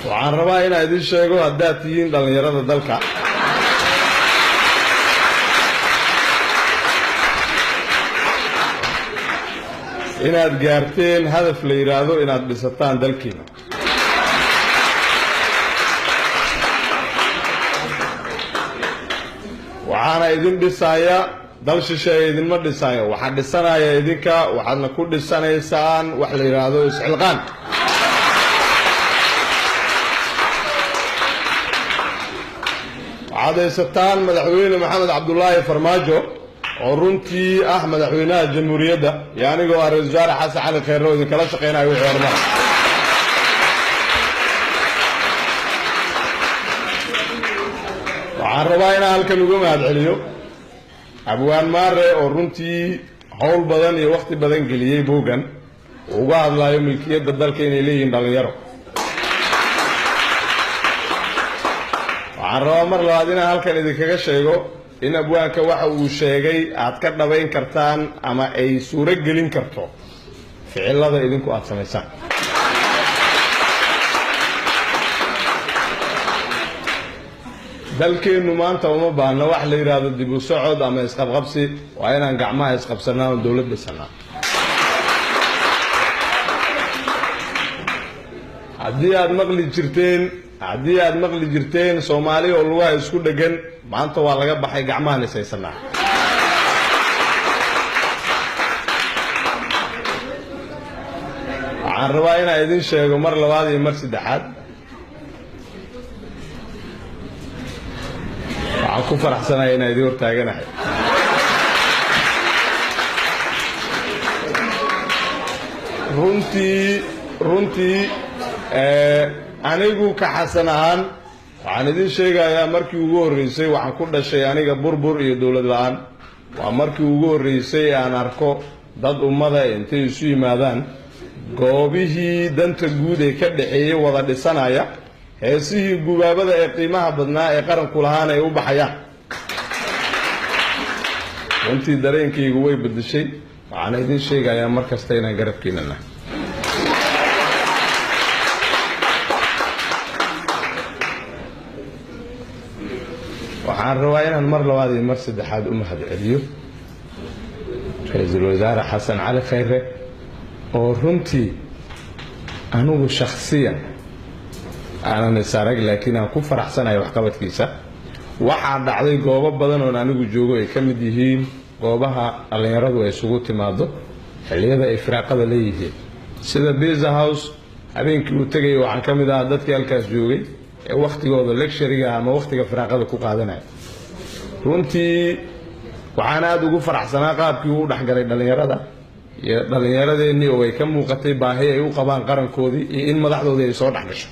Waxaan rabaa inaan idin sheego, haddaad tihiin dhallinyarada dalka, inaad gaarteen hadaf la yidhaahdo inaad dhisataan dalkiina. Waxaana idin dhisaaya dal shisheeye idinma dhisaayo, waxaa dhisanaya idinka. Waxaadna ku dhisanaysaan wax la yidhaahdo isxilqaan. Waxaad haysataan Madaxweyne Maxamed Cabdulaahi Farmaajo oo runtii ah madaxweynaha jamhuuriyadda, iyo anigoo ah Ra-isul Wasaare Xasan Cali Kheyre oo idinkala shaqeynayo wixii horumar. Waxaan rabaa inaan halkan uga mahad celiyo Abwaan Maare oo runtii howl badan iyo wakhti badan geliyey buuggan uu uga hadlayo milkiyadda dalka inay leeyihiin dhallinyaro. Waxaan rabaa mar labaad inaan halkan idinkaga sheego in abwaanka waxa uu sheegay aad ka dhabayn kartaan ama ay suuro gelin karto ficilada idinku aada samaysaan. Dalkeennu maanta uma baahna wax la yidhaahdo dib u socod ama isqabqabsi. Waa inaan gacmaha isqabsanaa oon dowlad dhisanaa. Haddii aad maqli jirteen Soomaali oo lugaha isku dheggan, maanta waa laga baxay, gacmahan ishaysanaa. Waxaan rabaa inaan idin sheego mar labaad iyo mar saddexaad, waxaan ku faraxsanahay inaan idin hortaaganahay. Runtii anigu ka Xasan ahaan waxaan idin sheegayaa, markii ugu horreysay waxaan ku dhashay aniga burbur iyo dowlad la-aan. Waa markii ugu horreysay aan arko dad ummada intay isu yimaadaan goobihii danta guud ee ka dhexeeyey wada dhisanaya, heesihii gubaabada ee qiimaha badnaa ee qaranku lahaana ay u baxayaan. Runtii dareenkaygu way bedeshay. Waxaana idin sheegayaa mar kasta inaan garabkiina nahay. Waxaan rabaa inaan mar labaad iyo mar saddexaad u mahad celiyo Ra-iisul Wasaare Xasan Cali Khayre oo runtii anigu shakhsiyan aanan is arag, laakiin aan ku faraxsanahay waxqabadkiisa. Waxaa dhacday goobo badan oon anigu joogo ay ka mid yihiin goobaha dhallinyaradu ay isugu timaado xilliyada ay firaaqada leeyihiin, sida Biza House. Habeenkii uu tegayay waxaan ka mid ahaa dadkii halkaas joogay ee wakhtigooda lecturiga ama wakhtiga firaaqada ku qaadanaya. Runtii waxaan aada ugu faraxsanaa qaabkii uu u dhexgalay dhallinyarada iyo dhallinyaradeenii oo ay ka muuqatay baahi ay u qabaan qarankoodii iyo in madaxdoodii ay soo dhex gasho.